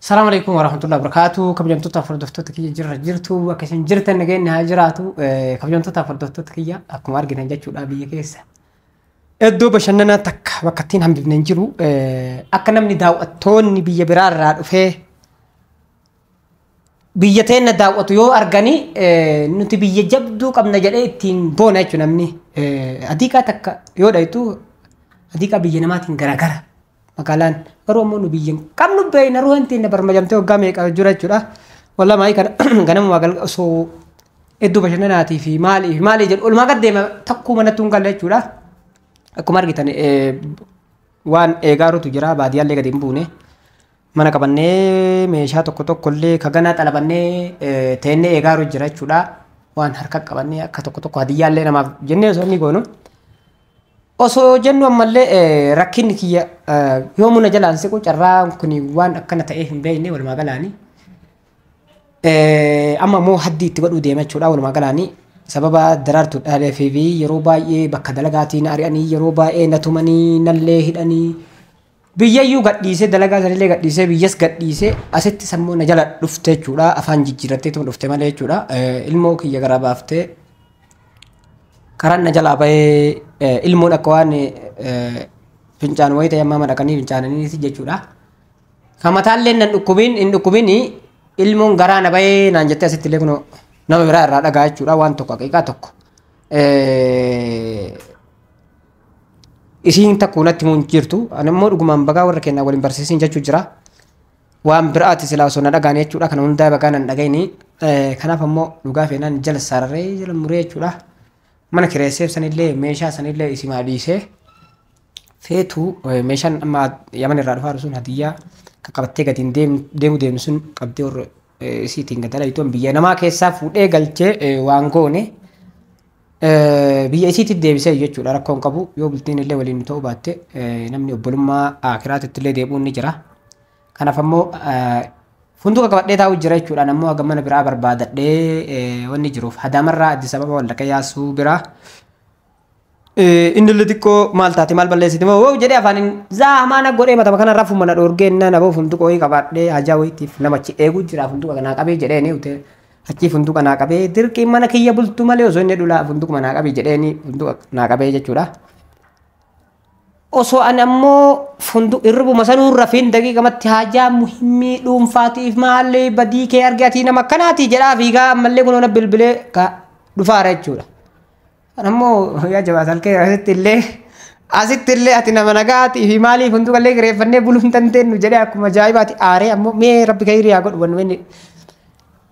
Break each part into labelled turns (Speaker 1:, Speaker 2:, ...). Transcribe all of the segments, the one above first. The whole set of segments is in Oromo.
Speaker 1: Salaamu alaikum warahmatullahi wabarakatuh. Kabajamtoota hordoftoota kiyya jirra jirtu akka isin jirtan nageenyi haa jiraatu. Kabajamtoota hordoftoota kiyya akkuma argitan jechuudha biyya keessa. Iddoo bashannanaa takka bakka ittiin hambifne hin jiru. Akka namni daawwattoonni biyya biraarraa dhufee biyya teenna daawwatu yoo argani nuti biyya jabduu qabna jedhee ittiin boona jechuudha namni. Adiiqaa takka yoo dhayitu adiiqaa biyya namaatiin garagara. Magaalaan garuu ammoo nu biyya hin qabnu beeyna ruuhan teenna barmajamtee waggaa meeqa jira jechuudha. Walaa maayii kana ganama galgala osoo iddoo bashannanaatii fi maalii fi maalii jedhu olumaa gad deema takkuu manatti hin galle jechuudha. Akkuma argitan waan eegaarutu jira baadiyyaallee gadi hin buune. Mana qabannee meeshaa tokko tokkollee kaganaa xalabannee teennee eegaaru jira jechuudha. Waan harka qabannee akka tokko tokko hadiyyaallee namaaf jennee osoo inni goonu. Osoo jennu ammallee rakkinni kiyya yoo muna jalaan siqu carraan kun waan akkana ta'ee hin beekne walumaa galaani. Amma immoo haddii itti godhuu deema jechuudha walumaa galaani. Sababa daraartuu dhaalee fi yeroo baay'ee bakka dalagaatiin ari'anii yeroo baay'ee na tumanii nallee hidhanii biyyayyuu gadhiisee dalagaa sanillee gadhiisee biyyas gadhiisee asitti sammuu na jala dhufte jechuudha. Afaan jijjiirrattee tuma dhufte malee jechuudha. Ilmoo kiyya garaa baaftee karaan na jalaa bahee ilmoon akka waan fincaan wayii ta'e amma madaqanii fincaananiiti jechuudha. Kan mataallee nan dhukkubiin hin dhukkubiin ilmoon garaa na bahee naan jettee asitti illee kunoo nama biraa irraa dhagaa jechuudha waan tokko haqiiqaa tokko. Isiin takkuu natti himuun jirtu ani immoo dhugumaan bagaa warra kennaa waliin barsiisin jechuu jira. Waan biraati silaa osoo na dhagaan jechuudha kana hundaa bagaa nan dhagayni. Kanaaf ammoo dhugaa feenaan jala sararee jala muree jechuudha. Mana kireesseef sanillee meeshaa sanillee isimaa dhiisee feetu meeshaan amma Yaman irraa dhufaa sun hadiyyaa qaqqabattee gadi deemu deemnu sun qabdee warra isiitiin gad dalagitu biyya namaa keessaa fuudhee galchee waan goone biyya isiitti deebisee jechuudha rakkoon qabu yoo bultiin illee waliin ta'uu baatte namni obbolummaa akiraatitti illee deebi'uun ni jira. Kanaaf ammoo funduuqa qabadhee taa'u jira jechuudha ammoo haga mana biraa barbaadadhee wanni jiruuf Hadaamarraa Addis Ababa Wallaqa yaasuu biraa. Inni illee xiqqoo maal taate maal balleessite moo woo jedhee afaaniin zaamaa na godhee matama kana rafuu mana dhoorgee na boo funduuqa wayii qabadhee hajaa wayiitiif namachi eeguu jira funduuqa kanaa qabee jedheeni utee achii funduuqa naa qabee dirqii mana kiyya bultu malee osoo inni dhulaa funduuqa naa qabee jedheeni funduuqa naa qabee jechuudha. Osoo ani ammoo funduuqa irribuma sanuu rafiin daqiiqamatti hajaa muhimmii dhuunfaatiif maallee badii kee argee ati nama akkanaati jedhaa fiigaa ammallee kunoo na bilbilee ka dhufaara jechuudha. Ammoo yaa jabaa salkee asitti illee ati nama nagaatii fi maaliif funduuqa illee kireeffannee buluu hin dandeenyu jedhee akkuma ajaa'ibaati aaree ammoo mee rabbi kee hiriyaa godhu wanni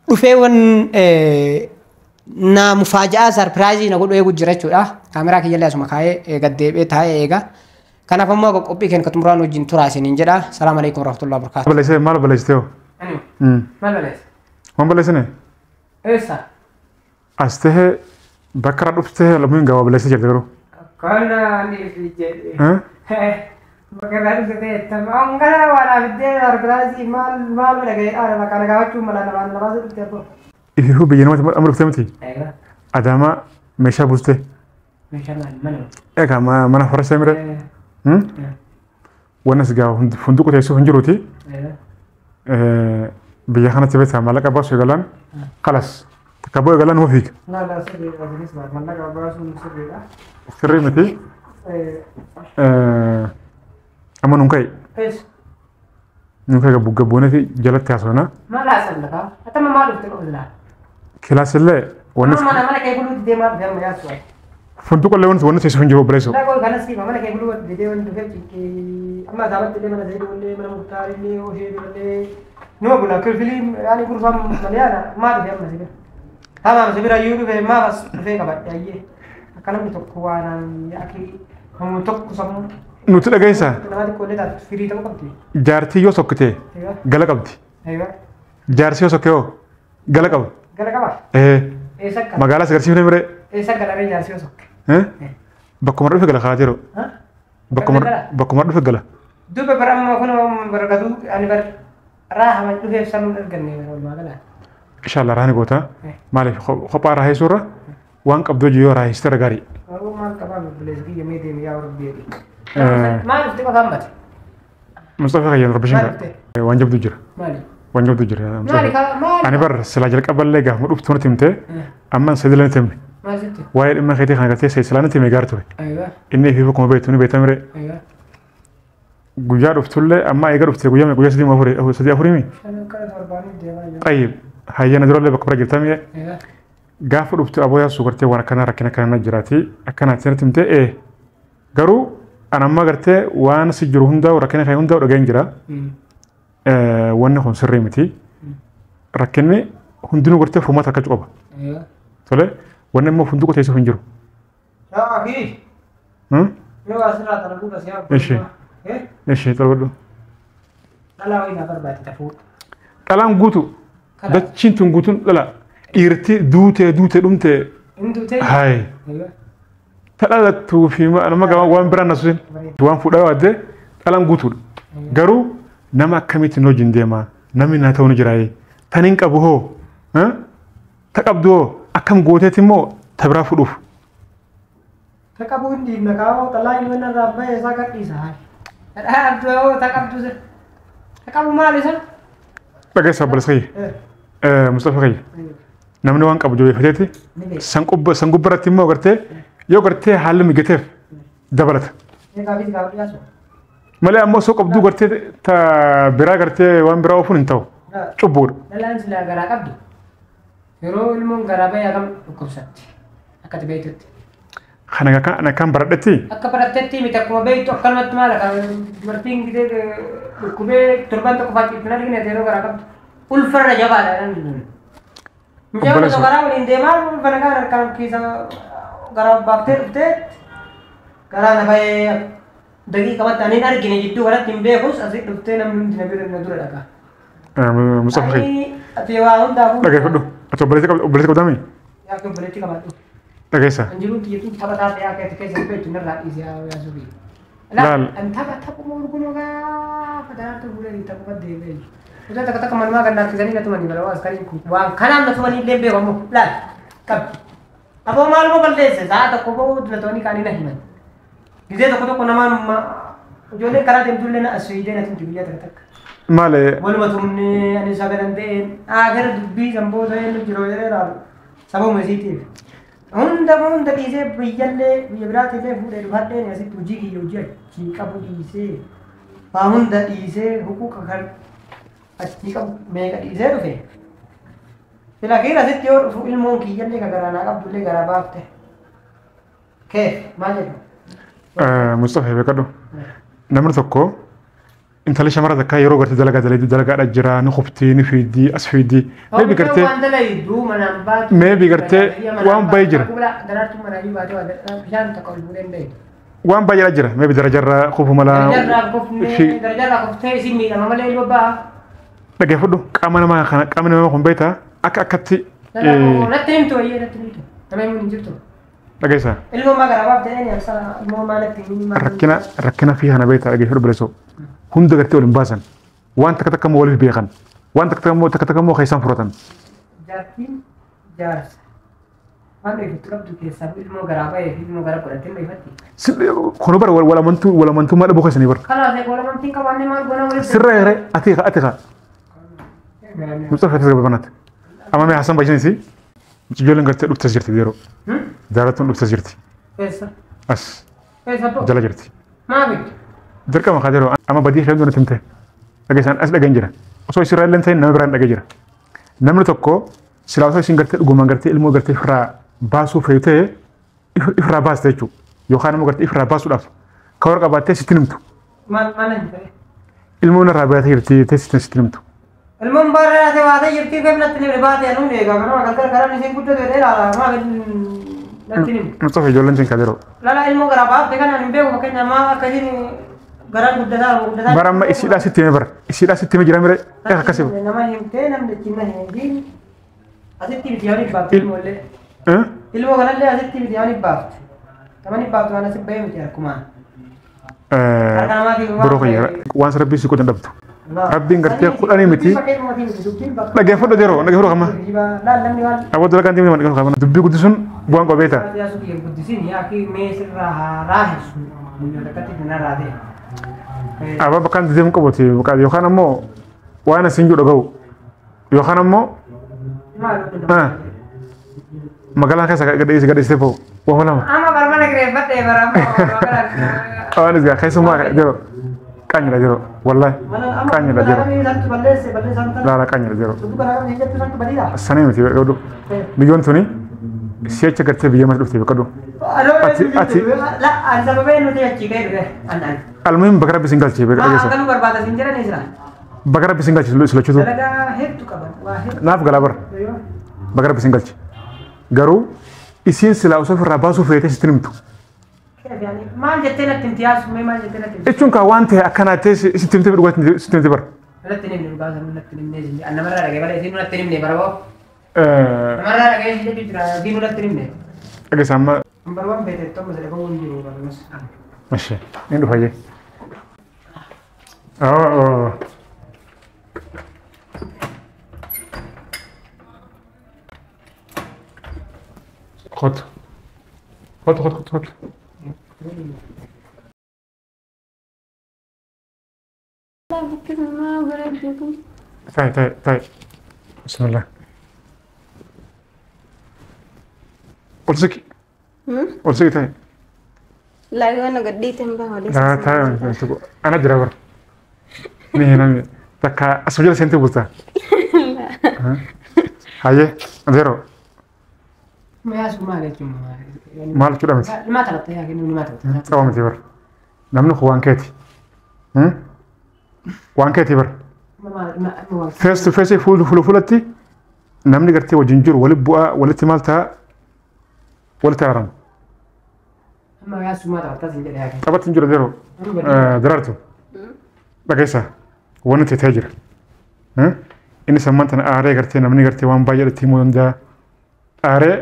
Speaker 1: dhufee wan na mufaaja'aa sarpiraayizii na godhu eegu jira jechuudha. Kaameraa kiyyallee asuma kaa'ee gad deebi'ee taa'ee eega. Kanaaf ammoo qophii keenya xumuraan wajjin turaa isiniin jedha. Salaamu alaikum warahmatullahi wabarakatuh.
Speaker 2: Balleessee maal balleessitee hoo?
Speaker 1: Maal balleesse?
Speaker 2: Waan balleessine?
Speaker 1: Eessa?
Speaker 2: As tahee bakka irraa dhuftee lammiin gabaabaa balleessee jirti garuu.
Speaker 1: Kana ni jedhe. Bakka irraa dhufte ta'e angala waan abiddee sarpiraayizii maal maal dhaga'ee dhaala bakka na gaafachuu mala namaan namaa dhufte abboo.
Speaker 2: Ififuu biyya namatti amma dhuftee miti. Adaamaa meeshaa buustee.
Speaker 1: Meeshaa maal mana?
Speaker 2: Egaa mana farasee mire. Wanni as gaafa funduuqa teessuuf hin jiruuti. Biyya kanatti beektaa maallaqa baasuu eegalaan kalas takka bu'uu eegalaan numa fiiga.
Speaker 1: Laa sirriidha kunis maallaqa baasuun sirriidha.
Speaker 2: Sirrii miti. Amma nuun ka'e. Nuun ka'e gabbuunee fi jalatti haasofna.
Speaker 1: Maal haasofna kaa? Atama maal dhufte qofa?
Speaker 2: Kilaasillee wanni.
Speaker 1: Mana mana kee buluutti deemaa dhufe amma yaasuu.
Speaker 2: Funduuqa illee wanti teessuuf hin jiru obboleessoo.
Speaker 1: Laa kanas siima mana kee buluutti didee wanti dhufee ciqqee amma adaamatti illee mana zayitii illee mana muktaar illee oshee illee numa bula kilfilii yaani gurfam maliyaana maa dhufe amma sibira. Hamaam sibira iyyuu dhufe maaf as dhufee qabadhe ayyee akka namni tokko waan akii namni tokko sammuu.
Speaker 2: Nuti dhageessa.
Speaker 1: Nama xiqqoo illee taatu firii ta'uu qabdi.
Speaker 2: Jaartii yoo sokkite gala qabdi. Jaarsi yoo sokke hoo gala qaba.
Speaker 1: Gala qaba? Eessa gala?
Speaker 2: Magaalaa si agarsiifne miree.
Speaker 1: Eessa gala ree jaarsi yoo sokke?
Speaker 2: Bakkuma dhufe gala kaa jiru. Bakkuma dhufe gala.
Speaker 1: Duuba bara amma kun barakatu ani bara raahaman dhufeef sanuun arganne walumaa galaa.
Speaker 2: Inshallah raani goota. Maaliif kophaa raahisuu irra waan qabdu hojii yoo raahiste irra gaarii.
Speaker 1: Maal qabaa obboleessi kiyya mee deemi yaa rabbi jedhi. Maal dhufte qofa hammate?
Speaker 2: Mustafa kayyaan rabbi
Speaker 1: Maal
Speaker 2: shinga.
Speaker 1: dhufte?
Speaker 2: Waan jabdu jira.
Speaker 1: Maali?
Speaker 2: Waan jabdu jira.
Speaker 1: Maali maali?
Speaker 2: Ani bar silaa jalqaballee gaafuma dhuftu natti himte amma sadiila natti himne.
Speaker 1: Maal sitti?
Speaker 2: Waa'ee dhimma keetii kana gartee silaa natti hime gaar ture.
Speaker 1: Aywa.
Speaker 2: Inni fi akkuma beektu ni beektamire.
Speaker 1: Aywa.
Speaker 2: Guyyaa dhuftullee amma eega dhufte guyyaa guyyaa sadii afurii sadii afurii
Speaker 1: Shan kara torbaanii deemaa jira.
Speaker 2: Tayyib hayyana durallee bakka bira jirtamee
Speaker 1: Aywa.
Speaker 2: gaafa dhuftu aboo yaasuu gartee waan akkanaa rakkina akkana jiraati akkanaatti natti himte ee garuu an amma gartee waan si jiru hundaa'u rakkina kee hundaa'u dhageen jira. Wanni kun sirrii miti. Rakkinni hundinuu gartee furmaata argachuu qaba.
Speaker 1: Aywa.
Speaker 2: Tole wanni immoo funduuqa teessuuf hin jiru.
Speaker 1: Yaa akii. Yoo asirraa talabuu bas yaa.
Speaker 2: Ishi. Ishee tolfadhu.
Speaker 1: Dhalaa wayii na barbaade tafuu.
Speaker 2: Dhalaan guutu dachiin tun guutuun dhala dhiirti duutee duutee dhumtee.
Speaker 1: Hin duutee?
Speaker 2: Hayi. Ta dhalattuu fi nama gama waan biraan na susin waan fuudhaa waaddee dhalaan guutuudha. Garuu nama akkamitti hojiin deema namni naa ta'u ni jiraayee tan hin qabu hoo ta qabdu hoo akkam gooteeti immoo ta biraa fuudhuuf.
Speaker 1: Ta qabu hin dhiibna kaa'oo xalaa inni mana irraa bahee isaa gadhiisa. Dhadhaa hoo ta qabdu ta qabu maal isa?
Speaker 2: Dhageessa obboleessa kiyya. Mustafa kiyya. Namni waan qabu jabeeffateeti san gubbaratti immoo gartee yoo gartee haalli mijateef dabalata. Malee ammoo osoo qabduu gartee ta biraa gartee waan biraa oofuun hin ta'u. Cubbuudha.
Speaker 1: Dhalaan silaa garaa qabdu yeroo ilmoon garaa bahee akkam dhukkubsatti akka ati beektutti.
Speaker 2: Kana kan baradhetti.
Speaker 1: Akka barattetti miti akkuma beektu akkanumatti maal akka dubartiin gidee dhukkubee torban tokko fa'aa hin argine yeroo garaa qabdu. Ulfarra jabaadha. Mucaan osoo garaa waliin deemaa ulfa nagaan harkaan keessa garaa baaftee dhuftee garaa na bahee daqiiqa ani hin argine jidduu kanatti hin beekus asii dhuftee namni hundi na bira na dura dhagaa.
Speaker 2: Mustafa kiyya.
Speaker 1: Ati waa hundaafuu.
Speaker 2: Dhageeffadhu. Ati obboleetti qabdaami?
Speaker 1: Yaa obboleetti qabadhu.
Speaker 2: Dhageessa.
Speaker 1: Anjiruun xiyyeetuun tapha taatee akka itti keessa beektu narraa dhiisee yaasuu biyya.
Speaker 2: Laal.
Speaker 1: An tapha taphuma urguma gaafa daraartuu fuudhee taphuma deemee. Mucaa takka takka manumaa kan naaffisanii na tumanii bara askariin kun waan kanaan na tumanii illee beeku ammoo laal qabdi. Aboo maaluma balleesse sa'a tokko ba'uu na tumanii kaanii na himan. Gizee tokko tokko namaan ijoolleen karaa deemtullee na as fiidee na tumti guyyaa takka takka.
Speaker 2: Maali?
Speaker 1: Waluma tumnee ani sagalan ta'een agara dubbii sanboota eenyu jiru jedhee ilaalu sababuma isiitiif. Hunda hunda dhiisee biyyallee biyya biraatiillee fuudhee dhufadheen asitti hojii kiyya hojii achii qabu dhiisee waa hunda dhiisee huquuqa kan achii qabu meeqa dhiisee dhufe. Filakiin asitti yoo dhufu ilmoon kiyyallee ka garaa naa qabdullee garaa baafte. Keef maal jedhu?
Speaker 2: Mustafa beekadhu. Namni tokko intalli shamara takka yeroo gartee dalagaa dalagdee dalagaadha jira ni qubtii ni fiidii as fiidii. Meebi gartee meebi gartee waan baay'ee jira. Waan baay'ee jira meebi darajarraa qufu mala. Dhageeffadhu qaama namaa kana qaamni namaa kun beektaa akka akkatti.
Speaker 1: Natti himtu wayyee natti himtu nama himuun hin jirtu.
Speaker 2: Dhageessa.
Speaker 1: Ilmoo maa garaa baafte eenyu ilmoo maa natti himu.
Speaker 2: Rakkina rakkina fi kana beektaa dhageeffadhu bilisoo. Hunda gartee waliin baasan waan takka takka immoo waliif beekan waan takka takka immoo takka takka immoo keessaan furatan.
Speaker 1: Jaartiin jaarsa waan dheefutti qabdu keessaa ilmoo garaa bahee fi ilmoo garaa godhattee dheefatti.
Speaker 2: Kun bara wal amantummaa dhabuu keessanii bara.
Speaker 1: Kalaas wal amantiin qabaannee maal goona waliif.
Speaker 2: Sirra yeree ati ati haa. Mustafa ati gabaabanaati. Amma mee Hasan Bajinis ijoolleen gartee dhuftas jirti yeroo. Jaalattuun dhuftas jirti.
Speaker 1: Eessa?
Speaker 2: As.
Speaker 1: Eessa?
Speaker 2: Jala jirti.
Speaker 1: Maaliif?
Speaker 2: Dirqama kadiroo amma badii ishee nuti himte dhageessaan as dhageen jira osoo isirraa illee ta'in nama biraan dhagee jira namni tokko silaa osoo isin gartee dhugumaan gartee ilmoo gartee ifirraa baasuu fe'u ta'e ifirraa baasta jechuudha yookaan immoo gartee ifirraa baasuudhaaf karoora qabaattee sitti himtu.
Speaker 1: Maal maal hin ta'e?
Speaker 2: Ilmoon irraa baatee jirti ta'e sitti himtu.
Speaker 1: Ilmoon baatee baatee jirti kan natti himne baatee anuun eegaa kanuma galgala karaan isheen guddatu jedhee ilaala maal natti himtu.
Speaker 2: Mustafa ijoolleen siin kadiroo.
Speaker 1: Lala ilmoo garaa baaftee kanaan hin beeku fakkeenya maa akkasiin garaan guddataa guddataa.
Speaker 2: Bara amma isiidhaa sitti hime bara isiidhaa sitti hime jira mire akkasii.
Speaker 1: Nama himtee namni cina hin asitti miti yaani baafte ilmoollee. Ilmoo kanallee asitti miti yaani baafte. Namni baafte waan asii bahee miti harkumaan.
Speaker 2: Biroo kiyya waan rabbii si godhan dhabdu. Rabbiin gartee kudhanii miti. Dhageeffadhu yeroo dhageeffadhu qama. Aboo dalagaan deemee dhaggeeffadhu qama. Dubbii guddisuun bu'aan qaba beektaa. Abba bakkaan deemu qabuti yookaan ammoo Waan asin jiru dhaga'u. Yookaan ammoo magaalaa keessa gadhiisee ba'u. Waan lama.
Speaker 1: Amma barbaada kireeffadhee bara
Speaker 2: Waan isgaa keessumaa jiru. Qaanyidha jiru. Wallahi. Qaanyidha jiru. Laala qaanyidha jiru. Sanii miti beekadhu. Biyyoon tuni si'acha gartee biyya mata dhufte beekadhu. Ati. Almuhim bakka rabbi sin galchee beekadhu. Bakka rabbi sin galchee silachuutu. Naaf galaa bara. Bakka rabbi sin galchee. Garuu isiin silaa osoo ofirraa baasuu feetee sitti himtu.
Speaker 1: Maal jettee natti himti yaasumee maal jettee natti himti?
Speaker 2: Jechuun kaa waan ta'e akkanaa ta'e sitti himte dhugaatti sitti himte bara.
Speaker 1: Natti himne dhugaa sanuu natti himne isin namarraa dhagee malee isiin natti himne bara boo. Namarraa dhagee isin jechuu jira isiin natti himne.
Speaker 2: Dhageessa amma.
Speaker 1: Barwaan beekte tokko sadi ba'uu hin jiru barnos.
Speaker 2: Mashee ni dhufa jee. Kottu. Kottu kottu kottu kottu. طيب طيب طيب بسم الله قلت قلت طيب
Speaker 3: لا أنا قديت بها
Speaker 2: لا طيب أنا درابر نهي تكا أسجل سنتي بوتا لا هاي زيرو
Speaker 1: ما ياسو مالك
Speaker 2: مالك كده مت
Speaker 1: ما تلطي يا كني ما تلطي
Speaker 2: تمام تبر نمن خوان كاتي waan keeti bara. Face to face fuula fuula fuulatti namni gartee wajjin jiru walitti bu'aa walitti maal ta'a walitti araarama. Taphatti hin jiru yeroo daraartu dhageessa wanni ta'e ta'ee jira. Inni sammaan tana aaree gartee namni gartee waan baay'ee itti himuu danda'a. Aaree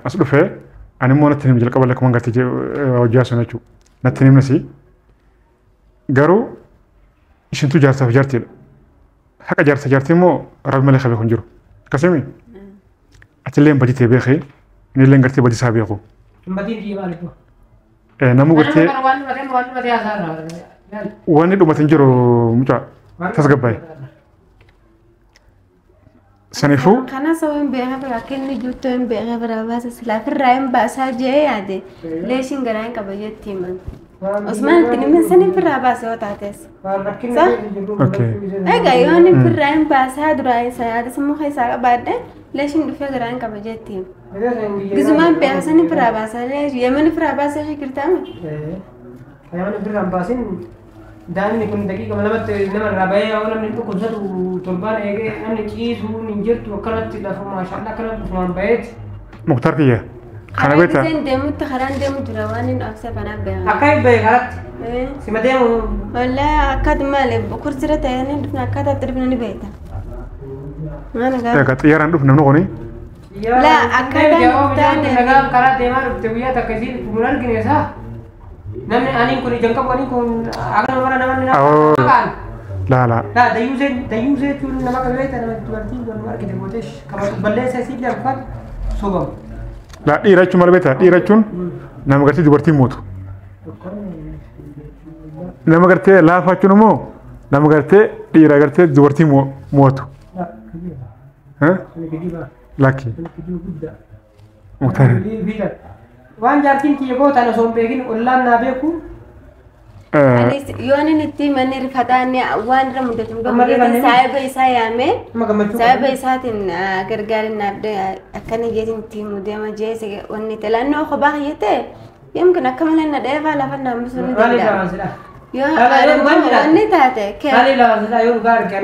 Speaker 2: as dhufee ani immoo natti himi jalqaba lakkumaan gartee hojii haasoo jechuudha. Natti himna si. Garuu ishintu jaarsaaf jaartiidha. Haqa jaarsa jaartii immoo rabbi malee qabee kun jiru. Akkasumi atillee badii ta'e beekee inni illee gartee badii isaa beeku. Namuu gartee wanni dhumate hin jiru mucaa tasgabbaa'e. Saniifuu.
Speaker 3: Kana soo hin beekne bira akka inni juuttoo hin beekne bira baasa silaa firraa hin baasaa jee yaade leeshiin garaa hin qaba jetti himan. Osman ittiin sanii firraa baasee yoo taates. Egaa yoo inni firraa hin baasaa duraa isa yaada sammuu keessaa qabaadhe leeshiin dhufee garaa hin qaba jetti. Gisumaan beekaa sanii firraa baasaa yeemani firraa baasee shikirtaame.
Speaker 1: Yeemani firraa hin baasin daa'imni kun daqiiqa lamatti namarraa bahee yoo namni dhukkubsatu torbaan eegee namni ciisuu hin jirtu akkanatti lafa maashaallah akkanatti dhufumaan baheeti.
Speaker 2: Muktaar kiyya. Kana beektaa?
Speaker 3: Karaan deemutti karaan deemu jira waan inni obsa kanaaf beekaa.
Speaker 1: Akka hin beeku karatti. Sima deemu.
Speaker 3: Wallaahi akkaati maali kursirra ta'anii dhufna akkaataa itti dhufna ni beekta. Maal gaafa.
Speaker 2: Egaa xiyyaaraan dhufne namni kuni.
Speaker 3: Laa akkaataan taane.
Speaker 1: Nagaan karaa deemaa dhufte guyyaa takka isiin kun argine isaa. Namni aniin kun ijaan qabu aniin kun akka nama namni nama kaan.
Speaker 2: Laa laa.
Speaker 1: Laa dayyuusee dayyuusee jechuun nama qabeessa nama dubartiin waluma argite gooteesh kabatu balleessa isii illee afaan sobamu.
Speaker 2: Laa dhiira jechuun maal beektaa? Dhiira jechuun nama gartee dubartiin mootu. Nama gartee laafaa jechuun immoo nama gartee dhiira gartee dubartii mootu. Lakki. Muktaar.
Speaker 1: Waan jaartiin kiyya gootaan osoo hin beekin ollaan naa beeku.
Speaker 3: Anis yoo inni itti manni rifataan waan irra mudatu hin saayiba isaa yaamee saayiba isaatiin gargaarin akkana jeetiin itti himuu deema jee wanni talannoo kophaa hiyyate yomkin akka malee na dheefaa lafa naamsuu ni danda'a. Yoo wanni taate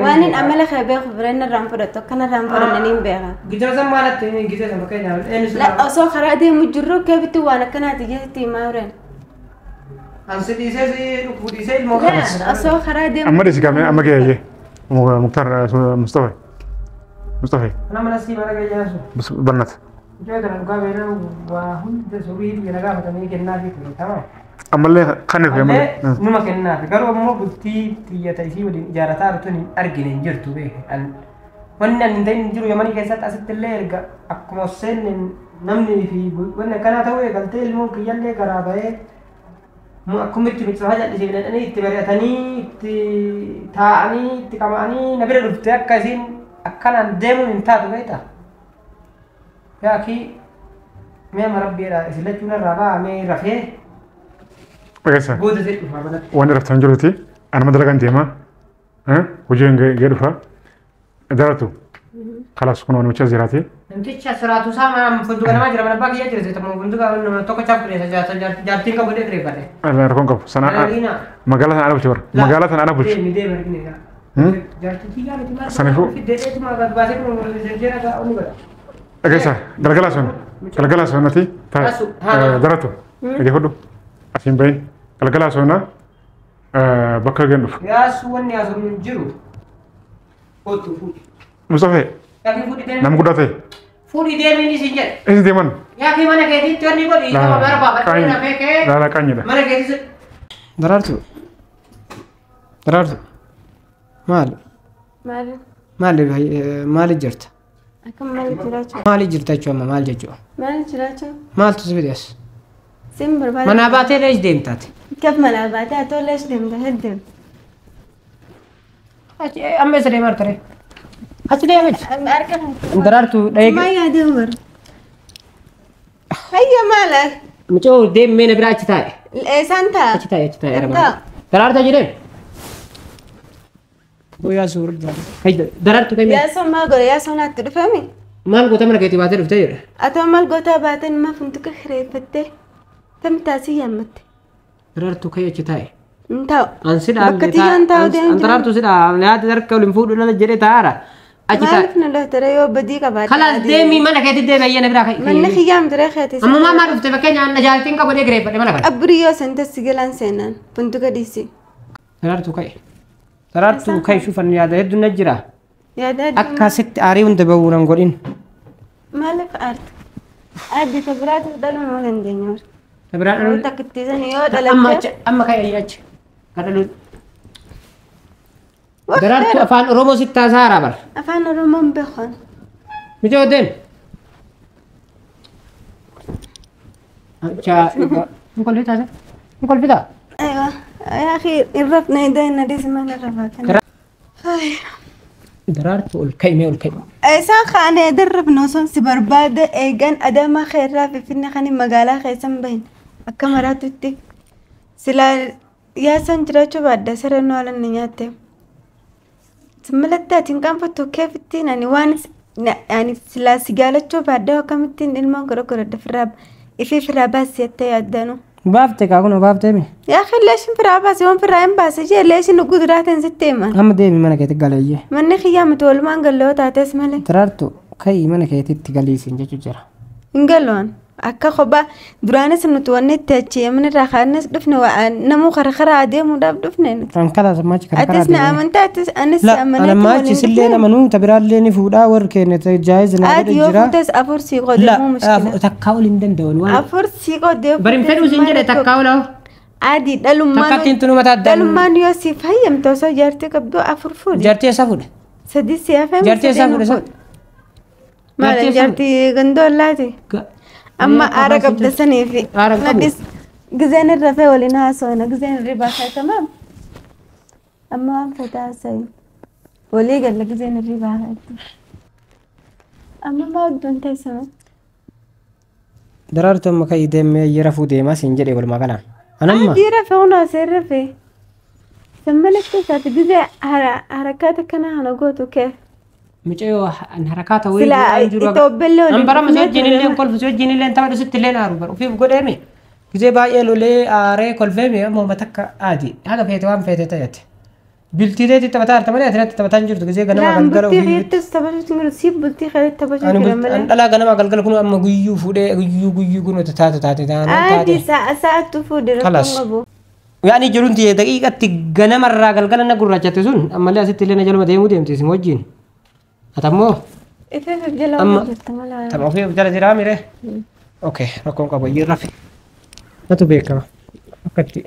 Speaker 3: waan hin amala kee beeku bira inni irraan fudhattu akkana irraan fudhanne ni beeka.
Speaker 1: Gijoo maalatti gijoo san fakkeenyaaf
Speaker 3: Osoo karaa deemu jirru keebitti waan akkanaati jeetti himaa turan.
Speaker 1: Ansi dhiisee si dhukkuu dhiisee ilmoo kana.
Speaker 3: Osoo karaa deemu.
Speaker 2: Amma dhiisi gaafne amma gahee Muktaar Mustafaa. Mustafaa.
Speaker 1: Ana mana sii mara gahee jaasu.
Speaker 2: Bannat.
Speaker 1: Ijoo kana dhugaa beela waa hunda surii biyya nagaa gaafatamee kennaa fi ture tamam.
Speaker 2: Ammallee kan irra
Speaker 1: ammallee. Numa kennaa fi garuu ammoo bultii xiyyata isii waliin ijaarataa jirtu hin argine hin jirtu beeke. Wanni ani hin ta'in hin jiru yamanii keessatti asitti illee erga akkuma seenne namni fi wanni akkanaa ta'uu eegaltee ilmoon kiyyallee garaa bahee Akkuma itti micciirraa jal'isee fidanii itti mari'atanii itti taa'anii itti qama'anii na bira dhuftee akka isiin akkanaan deemuun hin taatu beektaa? Yaakii mee amma rabbiidha isin lachuun irraa ba'a mee rafee
Speaker 2: Dhageessa.
Speaker 1: booda ishee dhufa manatti.
Speaker 2: Waan raftan jiruti anuma dalagaan deema. Hojii gahee dhufa. Daratu. Kalas kun waan mucha jiraati.
Speaker 1: Namticha siraatu isaa mana funduqa namaa jira mana abbaa kiyyaa jira seeta funduqa nama tokko chaaf kireessa jaartiin qabu dhee kireeffadhe.
Speaker 2: Rakkoon qabu. Sana magaalaa sana ana bulchi bara. Magaalaa sana ana bulchi.
Speaker 1: Deemi deemi argina. Jaartii kiyyaa miti maal
Speaker 2: Saniifuu.
Speaker 1: Fiddeetu maa gad baasee kun jera gaa onni godha.
Speaker 2: Dhageessa galgala sun galgala sunnati daratu dhaggeeffadhu asiin bahin galgala sunna bakka gaheen dhufu.
Speaker 1: Yaasuu wanni yaasuu hin jiru. Kootu fuudhi.
Speaker 2: Mustafee
Speaker 1: Yaakii fuudhi deemi.
Speaker 2: nama guddaa ta'e
Speaker 1: Fuudhi deemi inni siin jedhe.
Speaker 2: eessa deeman?
Speaker 1: Yaakii mana keetiitti wanni godhi nama barbaadde rafee kee.
Speaker 2: Laala qaanyidha.
Speaker 1: Mana keetiitti. Daraartu. Daraartu. Maali?
Speaker 3: Maali?
Speaker 1: Maali maali jirta?
Speaker 3: Akkam maali jiraachuu?
Speaker 1: Maali jirta jechuun amma maal jechuudha?
Speaker 3: Maali jiraachuu?
Speaker 1: Maaltu si fide as?
Speaker 3: Sin barbaada.
Speaker 1: Manaa baatee lees deemtaate.
Speaker 3: Kaf manaa baatee atoo lees deemta hedduu.
Speaker 1: Achi amma eessa deemaa jirta ree? Achi deema achi.
Speaker 3: Harka.
Speaker 1: Daraartu dhahee.
Speaker 3: Maa yaadee bara. Hayya maala?
Speaker 1: Mucoo deemee na biraa achi taa'e.
Speaker 3: Eessaan taa'a?
Speaker 1: Achi taa'e achi taa'e.
Speaker 3: Taa'a.
Speaker 1: Daraartu achi deemi. Guyyaa suurri daraartu kami.
Speaker 3: Yaasoo maal godhe yaasoo naatti dhufame?
Speaker 1: Maal goota mana keetii baatee dhuftee jedhe.
Speaker 3: Atoo maal gootaa baateen maa funtuka kireeffattee tamtaasii yaammatte.
Speaker 1: Daraartu ka'ee achi taa'e.
Speaker 3: Hin taa'u.
Speaker 1: An sidhaa
Speaker 3: Bakka tiyyaan taa'u deemu
Speaker 1: An daraartu sidhaa yaada harka waliin fuudhu lala jedhee taa'aara. Achi taa'e.
Speaker 3: Maaliif na looftare yoo badii qabaate?
Speaker 1: Kalaas deemii mana keetii deemi ayyana biraa ka'e.
Speaker 3: Manni kiyyaam ture keeti.
Speaker 1: Amma maa maa dhufte fakkeenya na jaartiin qabu dhee kireeffadhe mana kana.
Speaker 3: Abbirii yoo sentes si galaan seenaan funtuka dhiisi.
Speaker 1: Daraartu ka'e. Daraartu ka'e shufan yaada hedduun na jira.
Speaker 3: Yaada hedduu.
Speaker 1: Akkasitti aarii hunda bahuu nan godhin.
Speaker 3: Maaliif aarta? Aadde ta biraatu dhaluu nama dandeenya.
Speaker 1: Ta biraa dhaluu.
Speaker 3: Takka ittisan yoo dhalatte.
Speaker 1: Amma achi amma ka'e achi achi. Kadhaluu. Daraartu afaan Oromoo sitti haasa'aa bara.
Speaker 3: Afaan Oromoo hin beekan.
Speaker 1: Mijoo deemi. Acha hin kolfitaa? Hin kolfitaa?
Speaker 3: Aywa. يا أخي الرفنا يدينا ليش ما نرفع.
Speaker 1: Daraartu ol ka'i mee ol ka'i.
Speaker 3: Isaan kaanee darrabna osoo si barbaade eegan adama xeerraa finfinne kan magaalaa keessan bahin akka maraatutti silaa yaasan jiraachuu baadda sareen waalan ni nyaatte. Simmalatti ati hin qaanfattu keefittiin ani waan ani silaa si gaalachuu baadda akkamittiin ilmaan godha firraa ifii firraa baasii jettee yaaddanu.
Speaker 1: Baaftee kaa kunoo baaftee mi?
Speaker 3: Yaa leeshin firaa baase waan firaa hin baase jee leeshin guduraateen sitti himan.
Speaker 1: Amma deemi mana keetti galeeyye.
Speaker 3: Manni kiyyaa miti walumaan galoo taates malee.
Speaker 1: Daraartu ka'ii mana keetitti galiisin jechuu jira.
Speaker 3: Hin galoon akka kophaa duraanis nuti wanni itti achi yemni irraa kaanis dhufne namuu kara karaa adeemuudhaaf dhufne.
Speaker 1: Kan kalaas ammaa achi kara karaa
Speaker 3: Atis na amantaa atis anis amanee.
Speaker 1: Ana maachi sillee namanuu tabiraallee ni fuudhaa warri keenya jaayiz na
Speaker 3: Ati yoo fuutes afur sii qodeemuu mushkila.
Speaker 1: Takkaa ol hin danda'an waan.
Speaker 3: Afur sii qodeemuu.
Speaker 1: Bari hin fedhuu siin jedhe takkaa ol.
Speaker 3: Adi dhalummaan.
Speaker 1: Takkattiin tunu mataa addaan.
Speaker 3: Dhalummaan yoo si fayyamte osoo jaartii qabdu afur fuudhi.
Speaker 1: Jaartii eessaa fuudhe?
Speaker 3: Sadii si hafee.
Speaker 1: Jaartii eessaa fuudhe isa?
Speaker 3: Maal jaartii gandoollaati? Amma aara qabda sanii fi nadhis gizeen irra fee waliin haasawna gizeen irri baasaa tamaam. Amma waan fedha haasa'i. Walii galla gizeen irri baasaa. Amma maa iddoon teessuma?
Speaker 1: Daraartu amma ka'ii deemee rafuu deemaa siin jedhe walumaa galaan. Anamma.
Speaker 3: Adii rafee hunaa seen rafee. Sammalatti isaati gizee harakaata kana hana gootu kee.
Speaker 1: Mucayyoo harakaata wayii godhaa jiru. An bara masii wajjin illee kolfu si wajjin illee taphadhu sitti illee naaru bara ofiif godheeme. Gizee baay'ee lolee aaree kolfeeme amma takka aadi haga feete waan feete ta'etti. Bultiileetti taphataa jirta malee asirratti taphataa hin jirtu gizee ganama galgala
Speaker 3: ofii. Bultii keettis taphachuu hin jiru siif bultii keetti taphachuu jira malee.
Speaker 1: An dhalaa ganama galgala kun amma guyyuu fuudhee guyyuu guyyuu kun taate taate taate.
Speaker 3: Aadi sa'aatu fuudhee rakkoon qabu.
Speaker 1: Yaani jiruun tiyya daqiiqatti ganamarraa galgala na gurraachate sun ammallee asitti illee na jaluma deemuu deemte isin wajjin. Atammoo.
Speaker 3: Ifeef jala waan jirta mala.
Speaker 1: Tama ofiif jala jiraa mire. Okay rakkoon qabu iyyuu rafi. Natu beekama akkatti.